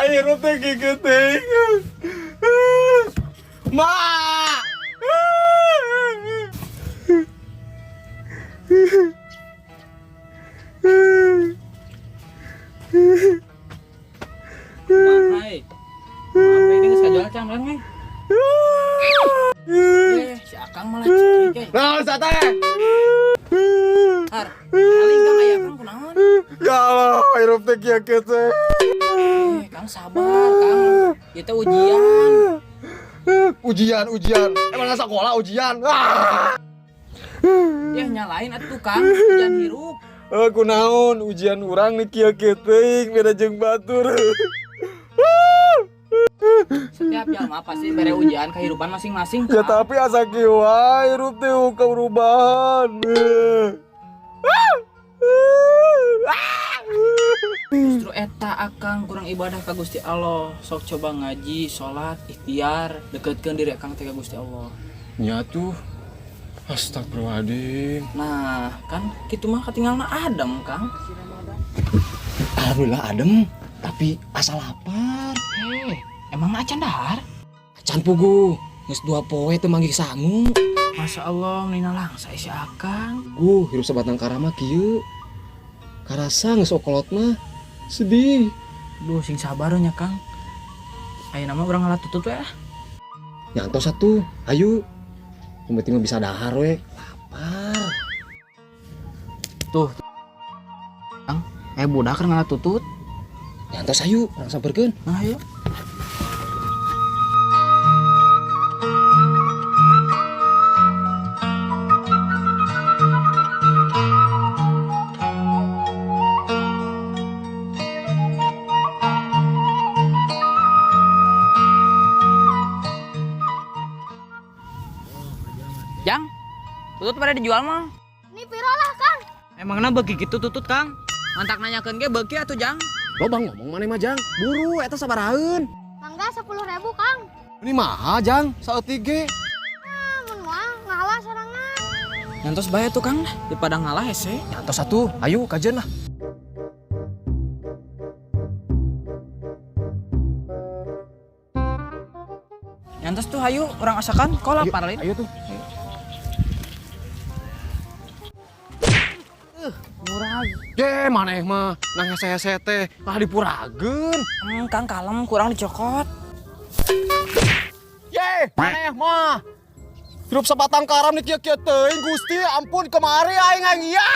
Hirup teh kieu teuing. Ma. Mahai. Maaf ini geus kajual can urang meh. Eh, si Akang malah ceurik euy. Naon sate? Har, paling Kang aya Akang kunaon? Ya Allah, hirup teh kieu kieu teh. Eh, Kang sabar, Kang. Ieu teh ujian. Ujian, ujian. Emang nggak sekolah ujian. Ah. Ya nyalain atuh Kang, ujian hirup. Eh, kunaon ujian urang nih kieu kieu teuing beda jeung batur. Setiap jalma pasti bere ujian kehidupan masing-masing, Ya Kang. tapi asa kieu wae hirup teh perubahan. Justru eta Akang kurang ibadah ka Gusti Allah. Sok coba ngaji, sholat, ikhtiar, deketkeun diri Akang teh ka Gusti Allah. Nya tuh. Astagfirullahaladzim. Nah, kan kitu mah katinggalna adem, Kang. Alhamdulillah adem, tapi asa lapar. Eh, emang acan dahar? Can pugu, geus 2 poe teu manggih sangu. Masya Allah, menina langsa si Akang. Guh, hirup sabatang karama kieu. Karasa geus okolot mah. Sedih. Duh, sing sabar nya, Kang. Ayeuna mah urang ngalah tutut we ah. Nyantos atuh, ayo. Yang penting mah bisa dahar we. Lapar. Tuh. Kang, eh budak keur ngalah tutut. Nyantos ayo, urang samperkeun. Nah, ayo. Jang, tutut pada dijual mah. Ini piro lah, Kang. Emangnya beuki gitu tutut, Kang? Mantak nanyakeun ge beuki atuh, Jang. Loba ngomong maneh mah, Jang. Buru eta sabaraheun. Mangga 10.000, Kang. Ini mahal, Jang. Saeutik ge. Ah, mun mah ngalah sorangan. Nyantos bae tuh, Kang. Di padang ngalah hese. Nyantos atuh, ayo kajen lah. Nyantos tuh hayu urang asakan kok lapar lain. Ayo tuh. Murah. Ye, maneh mah nang hese-hese teh lah dipurageun. Kang kalem kurang dicokot. Ye, maneh mah. Hirup sabatang karam nih kieu-kieu teuing Gusti, ampun kemari aing aing ya.